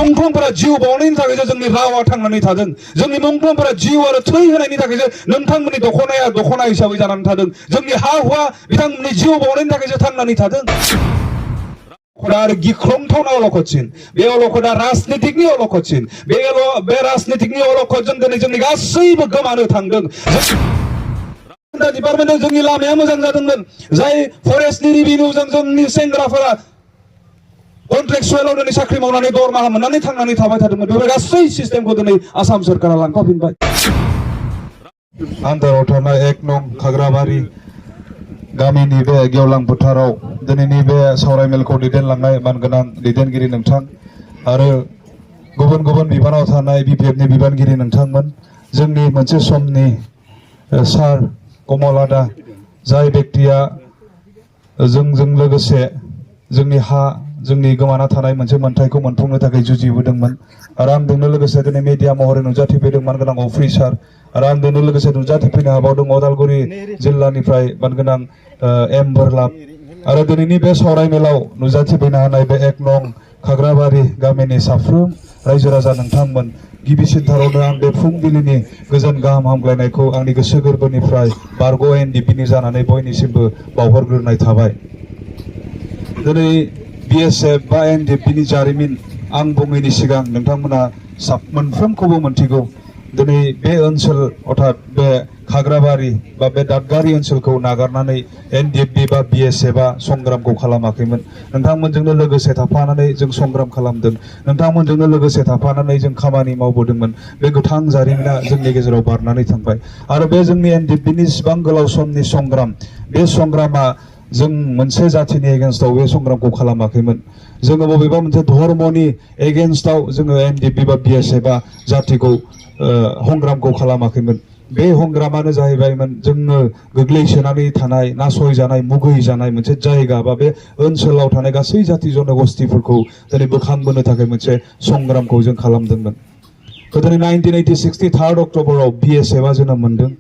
मुंख्लंफोरा जिउ बावनायनि थाखायसो जोंनि रावा थांनानै थादों जोंनि मुंख्लंफोरा जिउ आरो थै होनायनि थाखायसो नोंथांमोननि दखनाया दखना हिसाबै जानानै थादों जोंनि हा हुआ बिथांमोननि जिउ बावनायनि थाखायसो थांनानै थादों गिख्रंथावना अलखदसिन बे अलखदा राजनितिकनि अलखदसिन बे राजनितिकनि अलखदजों दिनै जोंनि गासैबो गोमानो थांदों डिपार्टमेन्टआव जोंनि लामाया मोजां जादोंमोन जाय फरेस्टनि रिभिनिउजों जोंनि सेंग्राफोरा कन्ट्रेक्चुवेलाव दिनै साख्रि मावनानै दरमाहा मोननानै थांनानै थाबाय थादोंमोन बेफोर गासै सिस्टेमखौ दिनै आसाम सरकारा लांफाफिनबाय आन्दाराव थानाय 1 नं खाग्राबारि गामिनि बे गेवलां फोथाराव दिनैनि बे सावरायमेलखौ दैदेनलांनाय मानगोनां दैदेनगिरि नोंथां आरो गुबुन गुबुन बिबानाव थानाय बिपिएफनि बिबानगिरि नोंथांमोन जोंनि मोनसे समनि सार कमल आदा जाय व्यक्तिया जोंजों लोगोसे जोंनि हा जोंनि गोमाना थानाय मोनसे मोनथायखौ मोनफुंनो थाखाय जुजिबोदोंमोन आरो आंजोंनो लोगोसे दिनै मिडिया महरै नुजाथिफैदों मानगोनां अफिसार आरो आंजोंनो लोगोसे नुजाथिफैनो हाबावदों उदालगुरि जिल्लानिफ्राय मानगोनां एम बोरलाब आरो दिनैनि बे सावरायमेलाव नुजाथिफैनो हानाय बे 1 नं खाग्राबारि गामिनि साफ्रोम रायजो राजा नोंथांमोन गिबिसिनथारावनो आं बे फुंबिलिनि गोजोन गाहाम हामग्लायनायखौ आंनि गोसो गोरबोनिफ्राय बारग' एनडिपिनि जानानै बयनिसिमबो बावहरग्रोनाय थाबाय दिनै BSF बा एनडिपिनि जारिमिन आं बुङैनि सिगां नोंथांमोना मोनफ्रोमखौबो मोनथिगौ दिनै बे ओनसोल अर्थात बे खाग्राबारि बा बे दादगारि ओनसोलखौ नागारनानै एनडिपि बा BSFआ संग्रामखौ खालामाखैमोन नोंथांमोनजोंनो लोगोसे थाफानानै जों संग्राम खालामदों नोंथांमोनजोंनो लोगोसे थाफानानै जों खामानि मावबोदोंमोन बे गोथां जारिमिना जोंनि गेजेराव बारनानै थांबाय आरो बे जोंनि एनडिपिनि इसिबां गोलाव समनि संग्राम बे संग्रामा जों मोनसे जाथिनि एगेन्स्टआव बे संग्रामखौ खालामाखैमोन जोङो बबेबा मोनसे धर्मनि एगेन्स्टआव जोङो एनडिपि बा BSFआ जातिखौ संग्रामखौ खालामाखैमोन बे संग्रामानो जाहैबायमोन जोङो गोग्लैसोनानै थानाय नासयजानाय मुगैजानाय मोनसे जायगा बा बे ओनसोलाव थानाय गासै जाति जनगोष्ठीफोरखौ दिनै बोखांबोनो थाखाय मोनसे संग्रामखौ जों खालामदोंमोन दिनै 1986 3 अक्ट'बराव BSFआ जोनोम मोनदों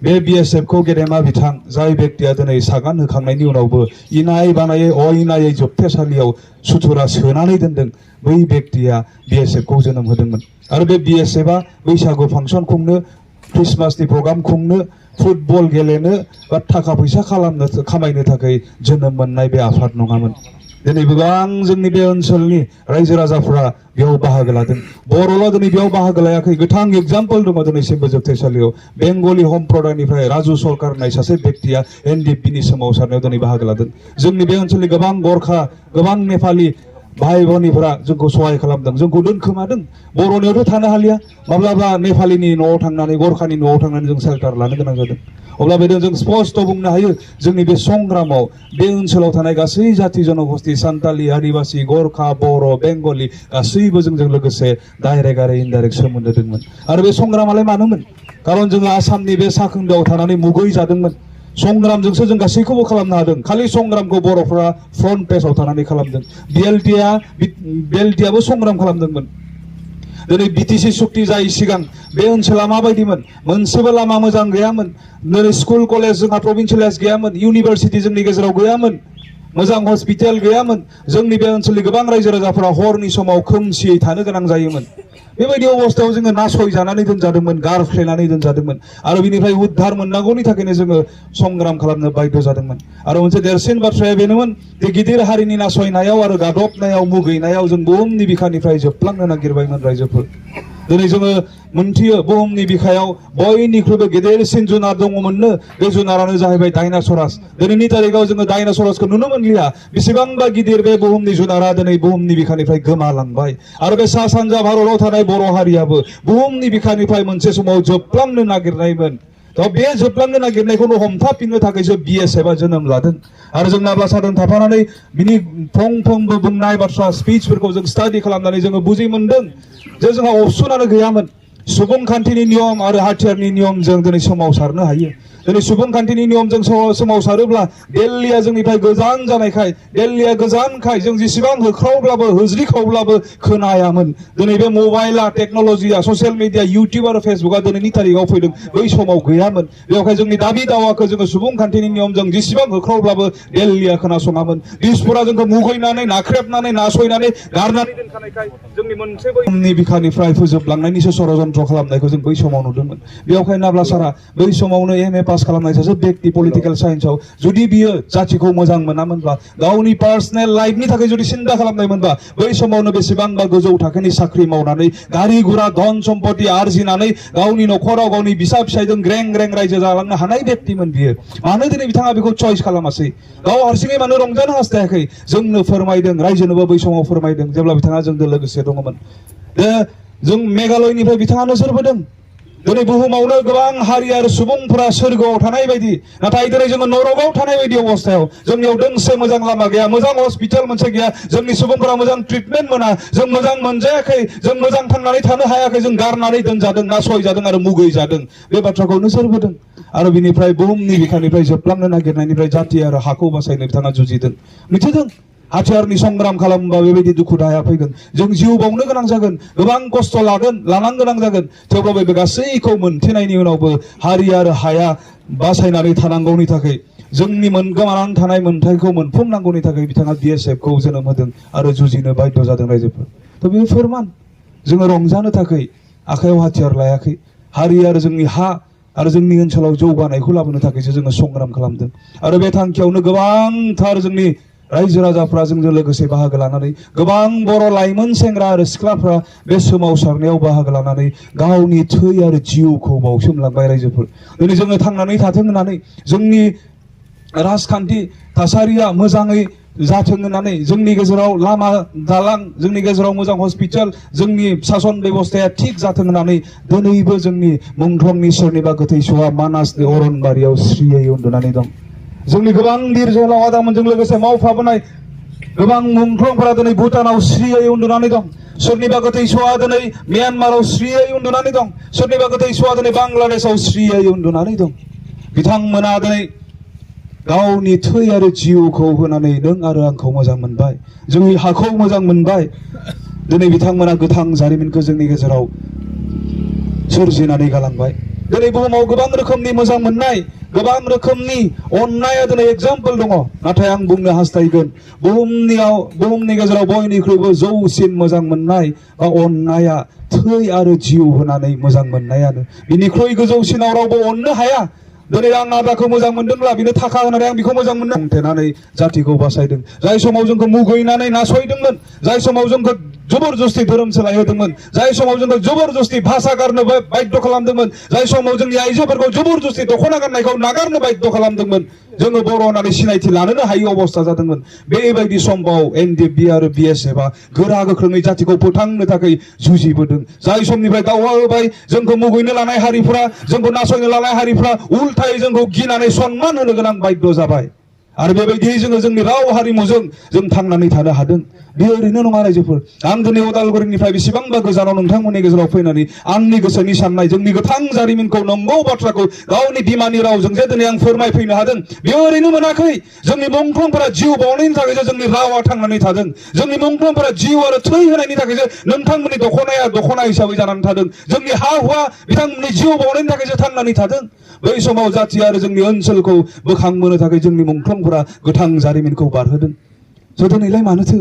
बे BSFखौ गेदेमा बिथां जाय व्यक्तिया दिनै सागान होखांनायनि उनावबो इनाय बानायै अइनायै जोबथेसालियाव सुथुरा सोनानै दोनदों बै व्यक्तिया BSFखौ जोनोम होदोंमोन आरो बे BSFआ बैसागु फांसन खुंनो क्रिसमासनि प्रग्राम खुंनो फुटबल गेलेनो बा थाखा फैसा खामायनो थाखाय जोनोम मोननाय बे आफाद नङामोन दिनै गोबां जोंनि बे ओनसोलनि रायजो राजाफोरा बेयाव बाहागो लादों बर'ल' दिनै बेयाव बाहागो लायाखै गोथां एग्जाम्पल दङ दिनैसिमबो जोबथेसालियाव बेंगलि सम्प्रदायनिफ्राय राजु सरकार होननाय सासे व्यक्तिया एनडिपिनि सोमावसारनायाव दिनै बाहागो लादों जोंनि बे ओनसोलनि गोबां गरखा गोबां नेपालि भाई भनिफोरा जोंखौ सहाय खालामदों जोंखौ दोनखोमादों बर'नियावथ' थानो हालिया माब्लाबा नेपालिनि न'आव थांनानै गरखानि न'आव थांनानै जों सेल्टार लानो गोनां जादों अब्ला बेजों जों स्पष्ट बुंनो हायो जोंनि बे संग्रामाव बे ओनसोलाव थानाय गासै जाति जनगोष्ठी सान्तालि आदिबासि गरखा बर' बेंगलि गासैबो जोंजों लोगोसे डाइरेक्ट आरो इनडाइरेक्ट सोमोन्दो दंमोन आरो बे संग्रामालाय मानोमोन खारन जोङो आसामनि बे सा खोन्दोआव थानानै मुगै जादोंमोन संग्रामजोंसो जों गासैखौबो खालामनो हादों खालि संग्रामखौ बर'फोरा फ्रन्ट पेजआव थानानै खालामदों बिएलटिआबो संग्राम खालामदोंमोन दिनै BTC सुक्ति जायै सिगां बे ओनसोला माबायदिमोन मोनसेबो लामा मोजां गैयामोन दिनै स्कुल कलेज जोंहा प्रभिन्सियेलाइज गैयामोन इउनिभार्सिटि जोंनि गेजेराव गैयामोन मोजां हस्पिटाल गैयामोन जोंनि बे ओनसोलनि गोबां रायजो राजाफोरा हरनि समाव खोमसियै थानो गोनां जायोमोन बेबायदि अबस्थायाव जोङो नासयजानानै दोनजादोंमोन गारफ्लेनानै दोनजादोंमोन आरो बिनिफ्राय उद्धार मोननांगौनि थाखायनो जोङो संग्राम खालामनो बाध्य जादोंमोन आरो मोनसे देरसिन बाथ्राया बेनोमोन जे गिदिर हारिनि नासयनायाव आरो गादबनायाव मुगैनायाव जों बुहुमनि बिखानिफ्राय जोबलांनो नागिरबायमोन रायजोफोर दिनै जोङो मोनथियो बुहुमनि बिखायाव बयनिख्रुइबो गेदेरसिन जुनार दङमोननो बे जुनारानो जाहैबाय डायनासरास दिनैनि तारिखाव जोङो डायनासरासखौ नुनो मोनलिया बेसेबांबा गिदिर बे बुहुमनि जुनारा दिनै बुहुमनि बिखानिफ्राय गोमालांबाय आरो बे सा सानजा भारताव थानाय बर' हारियाबो बुहुमनि बिखानिफ्राय मोनसे समाव जोबलांनो नागिरनायमोन बे जोबलांनो नागिरनायखौनो हमथाफिननो थाखायसो BSFआ जोनोम लादों आरो जों नाब्लासादों थाफानानै बिनि फंफ्रोमबो बुंनाय बाथ्रा स्पिचफोरखौ जों स्टाडि खालामनानै जोङो बुजि मोनदों जे जोंहा अपसनानो गैयामोन सुबुंखान्थिनि नियम आरो हाथियारनि नियमजों दिनै सोमावसारनो हायो दिनै सुबुंखान्थिनि नियमजों सोमावसारोब्ला दिल्लीया जोंनिफ्राय गोजान जानायखाय दिल्लीया गोजानखाय जों जेसेबां होख्रावब्लाबो होज्रिखावब्लाबो खोनायामोन दिनै बे मबाइला टेक्न'लजिया ससियेल मिडिया इउटिउब आरो फेसबुकआ दिनैनि तारिखाव फैदों बै समाव गैयामोन बेवहाय जोंनि दाबि दावाखौ जोङो सुबुंखान्थिनि नियमजों जेसेबां होख्रावब्लाबो दिल्लीया खोनासङामोन दिसपुरा जोंखौ मुगैनानै नाख्रेबनानै नासयनानै गारनानै दोनखानायखाय जोंनि मोनसे बै बिखानिफ्राय फोजोबलांनायनिसो षड़यन्त्र खालामनायखौ जों बै समाव नुदोंमोन बेवहाय नाब्ला सारा बै समावनो एम ए पास खालामनाय सासे व्यक्ति पलिटिकेल साइन्सआव जुदि बियो जाथिखौ मोजां मोनामोनब्ला गावनि पार्सनेल लाइफनि थाखाय जुदि सिन्था खालामनायमोनबा बै समावनो बेसेबांबा गोजौ थाखोनि साख्रि मावनानै गारि गुरा धन सम्पति आरजिनानै गावनि न'खराव गावनि बिसा फिसायजों ग्रें ग्रें रायजो जालांनो हानाय व्यक्तिमोन बियो मानो दिनै बिथाङा बेखौ चयस खालामासै गाव हारसिङै मानो रंजानो हास्थायाखै जोंनो फोरमायदों रायजोनोबो बै समाव फोरमायदों जेब्ला बिथाङा जोंजों लोगोसे दङमोन जों मेघालयनिफ्राय बिथाङा नोजोर बोदों दिनै बुहुमावनो गोबां हारि आरो सुबुंफोरा सोरगोआव थानाय बायदि नाथाय दिनै जोङो नरकआव थानाय बायदि अबस्थायाव जोंनियाव दोंसे मोजां लामा गैया मोजां हस्पिटाल मोनसे गैया जोंनि सुबुंफोरा मोजां ट्रिटमेन्ट मोना जों मोजां मोनजायाखै जों मोजां थांनानै थानो हायाखै जों गारनानै दोनजादों नासयजादों आरो मुगैजादों बे बाथ्राखौ नोजोर बोदों आरो बिनिफ्राय बुहुमनि बिखानिफ्राय जोबलांनो नागिरनायनिफ्राय जाथि आरो हाखौ बासायनो बिथाङा जुजिदों मिथिदों हाथियारनि संग्राम खालामोबा बेबायदि दुखु दाहाया फैगोन जों जिउ बावनो गोनां जागोन गोबां खस्थ' लानांगौ गोनां जागोन थेवब्लाबो बे गासैखौ मोनथेनायनि उनावबो हारि आरो हाया बासायनानै थानांगौनि थाखाय जोंनि गोमानानै थानाय मोन्थायखौ मोनफुंनांगौनि थाखाय बिथाङा BSF खौ जोनोम होदों आरो जुजिनो बाध्य जादों रायजोफोर थ' बे फोरमान जोङो रंजानो थाखाय आखायाव हाथियार लायाखै हारि आरो जोंनि हा आरो जोंनि ओनसोलाव जौगानायखौ लाबोनो थाखायसो जोङो संग्राम खालामदों आरो बे थांखियावनो गोबांथार जोंनि रायजो राजाफ्रा जोंजों लोगोसे बाहागो लानानै गोबां बर' लाइमोन सेंग्रा आरो सिख्लाफ्रा बे सोमावसारनायाव बाहागो लानानै गावनि थै आरो जिउखौ बावसोमलांबाय रायजोफोर दिनै जोङो थांनानै थाथों होननानै जोंनि राजखान्थि थासारिया मोजाङै जाथों होननानै जोंनि गेजेराव लामा दालां जोंनि गेजेराव मोजां हस्पिटाल जोंनि सासन बेबस्थाया थिग जाथों होननानै दिनैबो जोंनि मुंख्लंनि सोरनिबा गोथै स'आ मानासनि अरनबारियाव स्रियै उन्दुनानै दं जोंनि गोबां बिर जोहोलाव आदामोनजों लोगोसे मावफाबोनाय गोबां मुंख्लंफोरा दिनै भुटानाव स्रियै उन्दुनानै दं सोरनिबा गोथै स'आ दिनै म्यानमाराव स्रियै उन्दुनानै दं सोरनिबा गोथै स'आ दिनै बांलादेशआव स्रियै उन्दुनानै दं बिथांमोना दिनै गावनि थै आरो जिउखौ होनानै नों आरो आंखौ मोजां मोनबाय जोंनि हाखौ मोजां मोनबाय दिनै बिथांमोना गोथां जारिमिनखौ जोंनि गेजेराव सोरजिनानै गालांबाय दिनै बुहुमाव गोबां रोखोमनि मोजां मोननाय गोबां रोखोमनि अननाया दिनै एग्जाम्पल दङ नाथाय आं बुंनो हास्थायगोन बुहुमनि गेजेराव बयनिख्रुइबो जौसिन मोजां मोननाय बा अननाया थै आरो जिउ होनानै मोजां मोननायानो बिनिख्रुइ गोजौसिनाव रावबो अननो हाया दिनै आं आदाखौ मोजां मोनदोंब्ला बिनो थाखा होनानै आं बेखौ मोजां मोनदों हमथेनानै जातिखौ बासायदों जाय समाव जोंखौ मुगैनानै नासयदोंमोन जाय समाव जोंखौ जबरदस्ति धोरोम सोलायहोदोंमोन जाय समाव जोंखौ जबरदस्ति भाषा गारनो बाध्य खालामदोंमोन जाय समाव जोंनि आइजोफोरखौ जबरदस्ति दख'ना गाननायखौ नागारनो बाध्य खालामदोंमन जोङो बर' होननानै सिनायथि लानोनो हायै अबस्था जादोंमोन बेबायदि समाव NDP आरो BSF आ गोरा गोख्रोङै जातिखौ फोथांनो थाखाय जुजिबोदों जाय समनिफ्राय दावहा होबाय जोंखौ मुगैनो लानाय हारिफोरा जोंखौ नासयनो लानाय हारिफोरा उल्थायै जोंखौ गिनानै सन्मान होनो गोनां बाध्य जाबाय आरो बेबायदियै जोङो जोंनि राव हारिमुजों जों थांनानै थानो हादों बे ओरैनो नङा रायजोफोर आं दिनै उदालगुरिनिफ्राय बेसेबांबा गोजानाव नोंथांमोननि गेजेराव फैनानै आंनि गोसोनि साननाय जोंनि गोथां जारिमिनखौ नंगौ बाथ्राखौ गावनि बिमानि रावजों जे दिनै आं फोरमायफैनो हादों बे ओरैनो मोनाखै जोंनि मुंख्लंफोरा जिउ बावनायनि थाखायसो जोंनि रावा थांनानै थादों जोंनि मुंख्लंफोरा जिउ आरो थै होनायनि थाखायसो नोंथांमोननि दख'नाया दख'ना हिसाबै जानानै थादों जोंनि हा हुआ बिथांमोननि जिउ बावनायनि थाखायसो थांनानै थादों बै समाव जाति आरो जोंनि ओनसोलखौ बोखांबोनो थाखाय जोंनि मुंख्लंफोरा गोथां जारिमिनखौ बारहोदों स' दिनैलाय मानोथो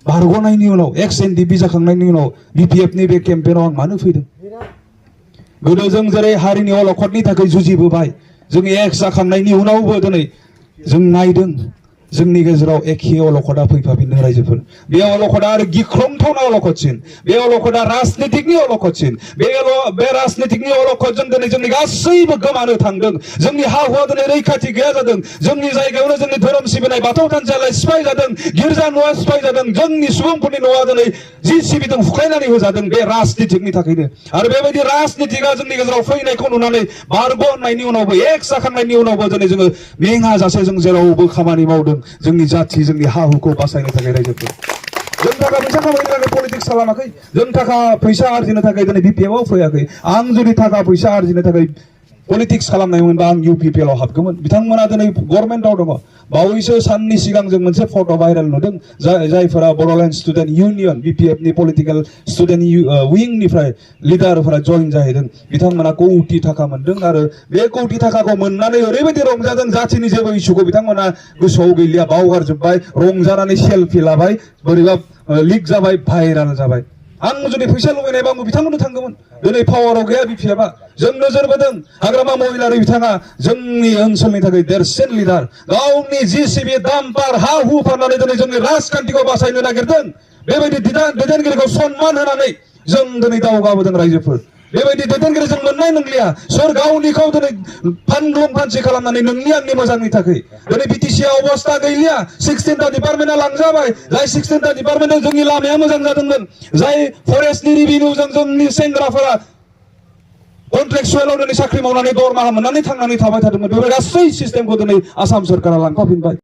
बारग'नायनि उनाव NDP जाखांनायनि उनाव BPF नि बे केम्पेनाव आं मानो फैदों गोदो जों जेरै हारिनि अलखदनि थाखाय जुजिबोबाय जों एक्स जाखांनायनि उनावबो दिनै जों नायदों जोंनि गेजेराव एखे अलखदा फैफाफिनदों रायजोफोर बे अलखदा आरो गिख्रंथावना अलखदसिन बे अलखदा राजनितिकनि अलखदसिन बे राजनितिकनि अलखदजों दिनै जोंनि गासैबो गोमानो थांदों जोंनि हा हुआ दिनै रैखाथि गैया जादों जोंनि जायगायावनो जोंनि धोरोम सिबिनाय बाथौ थानसालिया सिफाय जादों गिर्जा न'आ सिफाय जादों जोंनि सुबुंफोरनि न'आ दिनै JCBजों हुख्लायनानै होजादों बे राजनितिकनि थाखायनो आरो बेबायदि राजनितिकआ जोंनि गेजेराव फैनायखौ नुनानै बारग' होननायनि उनावबो एक्स जाखांनायनि उनावबो दिनै जोङो मेङाजासे जों जेरावबो खामानि मावदों जोंनि जाति जोंनि हा हुखौ बासायनो थाखाय रायजोफोर जों थाखा फैसा खामायनो थाखाय पलिटिक्स खालामाखै जों थाखा फैसा आरजिनो थाखाय दिनै BPF आव फैयाखै आं जुदि थाखा फैसा आरजिनो थाखाय पलिटिक्स खालामनायमोनबा आं UPPL आव हाबगौमोन बिथांमोना दिनै गभर्नमेन्टआव दङ बावैसो साननि सिगां जों मोनसे फट' भाइरेल नुदों जायफोरा बड'लेण्ड स्टुडेन्ट इउनियन BPF नि पलिटिकेल स्टुडेन्ट विंनिफ्राय लिडारफोरा जइन जाहैदों बिथांमोना कौटि थाखा मोनदों आरो बे कौटि थाखाखौ मोननानै ओरैबायदि रंजादों जाथिनि जेबो इसुखौ बिथांमोना गोसोआव गैलिया बावगारजोब्बाय रंजानानै सेल्फि लाबाय बोरैबा लिक जाबाय भाइराल जाबाय आं जुदि फैसा लुबैनायबा आं बिथांमोननो थांगौमोन दिनै पावाराव गैया BPF-आ जों नोजोर बोदों हाग्रामा महिलारि बिथाङा जोंनि ओनसोलनि थाखाय देरसिन लिडार गावनि JCB दाम्पार हा हु फाननानै दिनै जोंनि राजखान्थिखौ बासायनो नागिरदों बेबायदि दैदेनगिरिखौ सन्मान होनानै जों दिनै दावगाबोदों रायजोफोर बेबायदि दैदेनगिरि जों मोननाय नंलिया सोर गावनिखौ दिनै फानग्लुं फानसि खालामनानै नोंनि आंनि मोजांनि थाखाय दिनै BTC-आव अबस्था गैलिया 16टा डिपार्टमेन्टआ लांजाबाय जाय 16टा डिपार्टमेन्टआव जोंनि लामाया मोजां जादोंमोन जाय फरेस्टनि रिभिनिउजों जोंनि सेंग्राफोरा कन्ट्रेक्चुवेलाव दिनै साख्रि मावनानै दरमाहा मोननानै थांनानै थाबाय थादोंमोन बेफोर गासै सिस्टेमखौ दिनै आसाम सोरखारा लांफाफिनबाय